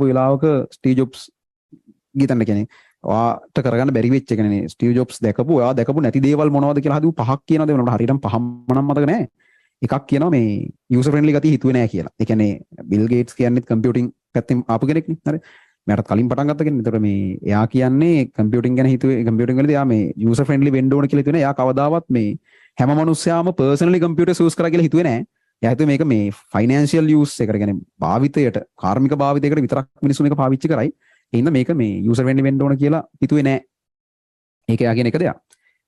වෙලාවක Steve Jobs ගිතන්න කියන්නේ ඔයාට කරගන්න බැරි වෙච්ච එක නේ. ස්ටීව් ජොබ්ස් දැකපු, ඔයා දැකපු නැති දේවල් මොනවද කියලා හදපු පහක් කියන දේවල් මට හරියටම පහම නම් මතක නෑ. එකක් කියනවා මේ යූසර් ෆ්‍රෙන්ඩ්ලි ගතිය හිතුවේ නෑ කියලා. ඒ කියන්නේ බිල් ගේට්ස් කියන්නේත් කම්පියුටිං පැත්තෙන් ආපු කෙනෙක් නේ. හරි. මෙයාටත් කලින් පටන් ගත්ත කෙනෙක්. ඒතර මේ එයා කියන්නේ කම්පියුටිං ගැන හිතුවේ, කම්පියුටිං වලදී එයා මේ යූසර් ෆ්‍රෙන්ඩ්ලි වෙන්න ඕන කියලා හිතුවේ නෑ. එයා කවදාවත් මේ හැම මනුස්සයාම පර්සනලි කම්පියුටර්ස් යූස් කරා කියලා හිතුවේ නෑ. එයා හිතුවේ මේක මේ ෆයිනෑන්ෂියල් යූස් එකට, කියන්නේ භාවිතයට, කාර්මික භාවිතයකට විතරක් මිනිස්සු මේක පාවිච්චි කරයි. ඒ හින්දා මේක මේ යූසර් ෆ්‍රෙන්ඩ්ලි වෙන්න ඕන කියලා හිතුවේ නෑ. ඒක එයා කියන එක දෙයක්.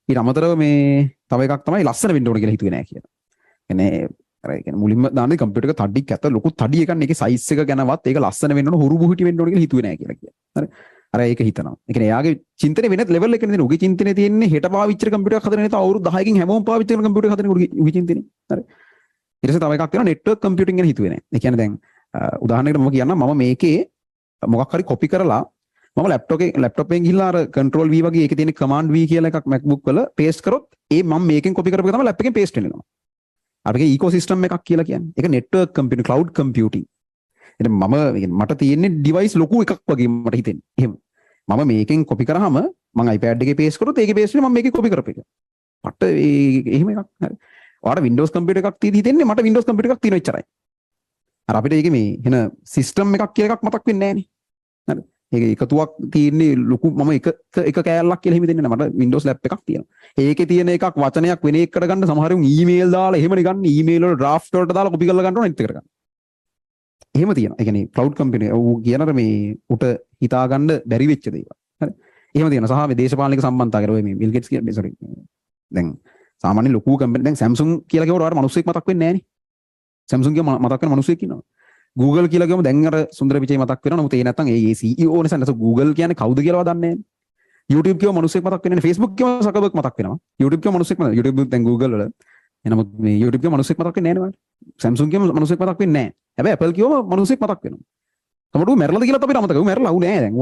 ඊට අමතරව මේ තව එකක් තමයි ලස්සන වෙන්න ඕන කියලා හිතුවේ නෑ කියලා. කියන්නේ අර ඒ කියන්නේ මුලින්ම දාන්නේ කම්පියුටර් එක තඩි කැත ලොකු තඩි එකක් නේ. ඒකේ සයිස් එක ගැනවත් ඒක ලස්සන වෙන්න ඕන, හුරු බුහිටි වෙන්න ඕන කියලා හිතුවේ නෑ කියලා කියනවා. හරි. අර ඒක හිතනවා. ඒ කියන්නේ එයාගේ චින්තනේ වෙනත් ලෙවල් එකක නේ. උගේ චින්තනේ තියෙන්නේ හෙට පාවිච්චි කරන කම්පියුටර් එකක් හදන නේ. තව අවුරුදු 10කින් හැමෝම පාවිච්චි කරන කම්පියුටර් එකක් හදන උගේ චින්තනේ. හරි. ඊට පස්සේ තව එකක් තියෙනවා, නෙට්වර්ක් කම්පියුටිං ගැන හිතුවේ නෑ. ඒ කියන්නේ දැන් උදාහරණයකට මම කියන්නම්, මම මේකේ මොකක් හරි කොපි කරලා මම ලැප්ටොප් එකේ, ලැප්ටොප් එකෙන් ගිහිල්ලා අර කන්ට්‍රෝල් V වගේ ඒකේ තියෙන කමාන්ඩ් V කියලා එකක් MacBook වල පේස්ට් කරොත්, ඒ මම මේකෙන් කොපි කරපු එක තමයි ලැප් එකෙන් පේස්ට් වෙන්නේ. අපේ ඊකෝසිස්ටම් එකක් කියලා කියන්නේ. ඒක නෙට්වර්ක් කම්පියුටිං, ක්ලවුඩ් කම්පියුටිං. ඉතින් මම මට තියෙන්නේ ඩිවයිස් ලොකු එකක් වගේ මට හිතෙන්නේ. එහෙම. මම මේකෙන් කොපි කරාම මං iPad එකේ පේස්ට් කරොත් ඒකේ පේස්ට් වෙන්නේ මම මේකේ කොපි කරපු එක. මට ඒ එහෙම එකක්. හරි. ඔයාලට Windows computer එකක් තියෙදි හිතෙන්නේ මට Windows computer එකක් තියෙනවා එච්චරයි. අර අපිට ඒකේ මේ වෙන සිස්ටම් එකක් කියලා එකක් මතක් වෙන්නේ නෑනේ. හරි. ඒක එකතුවක් තියෙන්නේ ලොකු මම එක එක කෑල්ලක් කියලා එහෙම දෙන්නේ නෑ. මට Windows lap එකක් තියෙනවා. ඒකේ තියෙන එකක් වචනයක් වෙන එකකට ගන්න සමහර උන් ඊමේල් දාලා එහෙමනේ ගන්න. ඊමේල් වල ඩ්‍රාෆ්ට් වලට දාලා කොපි කරලා ගන්න ඕන අනිත් එකට ගන්න. එහෙම තියෙනවා. ඒ කියන්නේ ක්ලවුඩ් කම්පැනි ඌ කියන අර මේ උට හිතා ගන්න බැරි වෙච්ච දේවල්. හරි. එහෙම තියෙනවා. සහ මේ දේශපාලනික සම්බන්ධතා කරලා ඔය මේ බිල් ගේට්ස් කියන, සෝරි, දැන් සාමාන්‍ය ලොකු කම්පැනි, දැන් Samsung කියලා කිව්වොත් ඔයාලට මිනිස්සෙක් මතක් වෙන්නේ නෑනේ. Samsung කියව මතක් වෙන මිනිස්සෙක් ඉන්නවා. Google කියලා කිව්වම දැන් අර සුන්දර පිචේ මතක් වෙනවා. නමුත් ඒ නැත්තම් ඒ ඒ CEO නිසා නැත්නම් Google කියන්නේ කවුද කියලාවත් දන්නේ නෑනේ. YouTube කියව මිනිස්සෙක් මතක් වෙන්නේ නෑ. Facebook කියව සකබර්ග් මතක් වෙනවා. YouTube කියව මිනිස්සෙක් මතක්, YouTube දැන් Google වල. එනමුත් මේ YouTube කියව මිනිස්සෙක් මතක් වෙන්නේ නෑනේ ඔයාලට. Samsung කියව මිනිස්සෙක් මතක් වෙන්නේ නෑ. හැබැයි Apple කියවම මිනිස්සෙක් මතක් වෙනවා. සමහරවිට ඌ මැරලාද කියලාත් අපිට අමතකයි. ඌ මැරලා ඌ නෑ දැන්.